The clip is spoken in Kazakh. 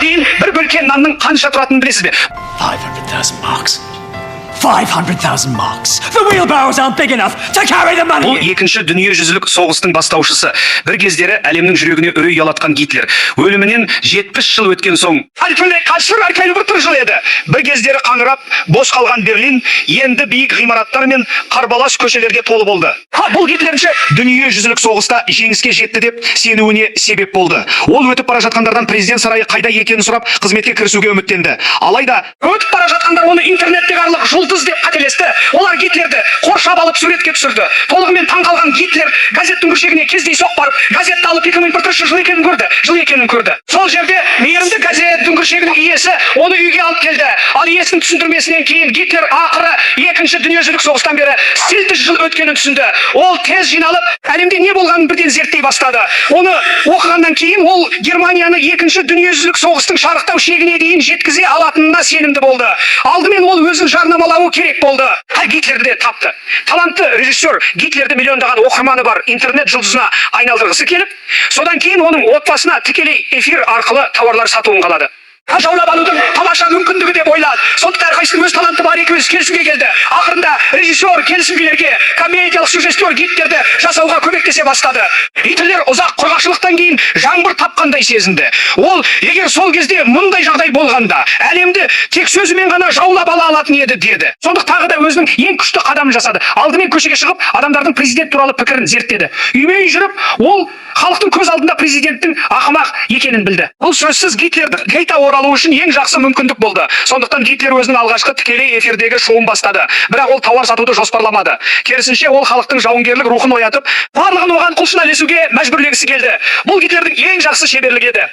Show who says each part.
Speaker 1: Дейін бір бөлке нанның қанша тұратынын білесіз бе?
Speaker 2: 500,000 marks. 500,000 marks. The wheelbarrows aren't big enough to carry the
Speaker 1: Бұл
Speaker 2: money.
Speaker 1: Екінші дүниежүзілік соғыстың бастаушысы, бір кездері әлемнің жүрегіне үрей ұялатқан Гитлер. Өлімінен 70 жыл өткен соң жыл еді. Бір кездері қаңырап бос қалған Берлин енді биік ғимараттар мен қарбалас көшелерге толы болды. Ха, бұл Гитлерінші дүниежүзілік соғыста жеңіске жетті деп сенуіне себеп болды. Ол өтіп бара жатқандардан президент сарайы қайда екенін сұрап, қызметке кірісуге үміттенді. Алайда өтіп бара жатқандар оны интернеттегі арлық жұлдыз деп қателесті. Олар Гитлерді қоршап алып, суретке түсірді. Толығымен таң қалған Гитлер газет дүңгіршегіне кездейсоқ барып, газетті алып, 2001 жыл екенін көрді. Сол жерде мейірімді газет дүңгіршегінің иесі оны үйге алып келді. Ал иесінің түсіндірмесінен кейін Гитлер ақыры екінші дүниежүзілік соғыстан бері 8 жыл өткенін түсінді. Ол тез жиналып, әлемде не болғанын бірден зерттей бастады. Оны оқығаннан кейін ол Германияны екінші дүниежүзілік соғыстың шарықтау шегіне дейін жеткізе алатынына сенімді болды. Алдымен ол өзін жарнамалауы керек болды. Ха, Гитлерді де тапты. Талантты режиссер Гитлерді миллиондаған оқырманы бар интернет жұлдызына айналдырғысы келіп, содан кейін оның отбасына тікелей эфир арқылы тауарлар сатуын қалады. Жаулап алудың тамаша мүмкіндігі деп ойлады. Сондықтан әрқайсысының өз таланты бар, екеуі келісімге келді. Ақырында режиссер келісімгерлерге комедиялық сюжеттер Гитлерді жасауға көмектесе бастады. Гитлер ұзақ құрғақшылықтан кейін жаңбыр тапқандай сезінді. Ол егер сол кезде мұндай жағдай болғанда, әлемді тек сөзімен ғана жаулап ала алатын еді деді. Сондықтан тағы да өзінің ең күшті қадамын жасады. Алдымен көшеге шығып, адамдардың президент туралы пікірін зерттеді. Үйме үй жүріп, ол халықтың көз алдында президенттің ақымақ екенін білді. Бұл сөзсіз Гитлерді қайта оралу үшін ең жақсы мүмкіндік болды. Сондықтан Гитлер өзінің алғашқы тікелей эфирдегі шоуын бастады. Бірақ ол тауар сатуды жоспарламады. Керісінше, ол халықтың жауынгерлік рухын оятып, барлығын оған құлшына ілесуге мәжбүрлегісі келді. Бұл Гитлердің ең жақсы шеберлігі еді.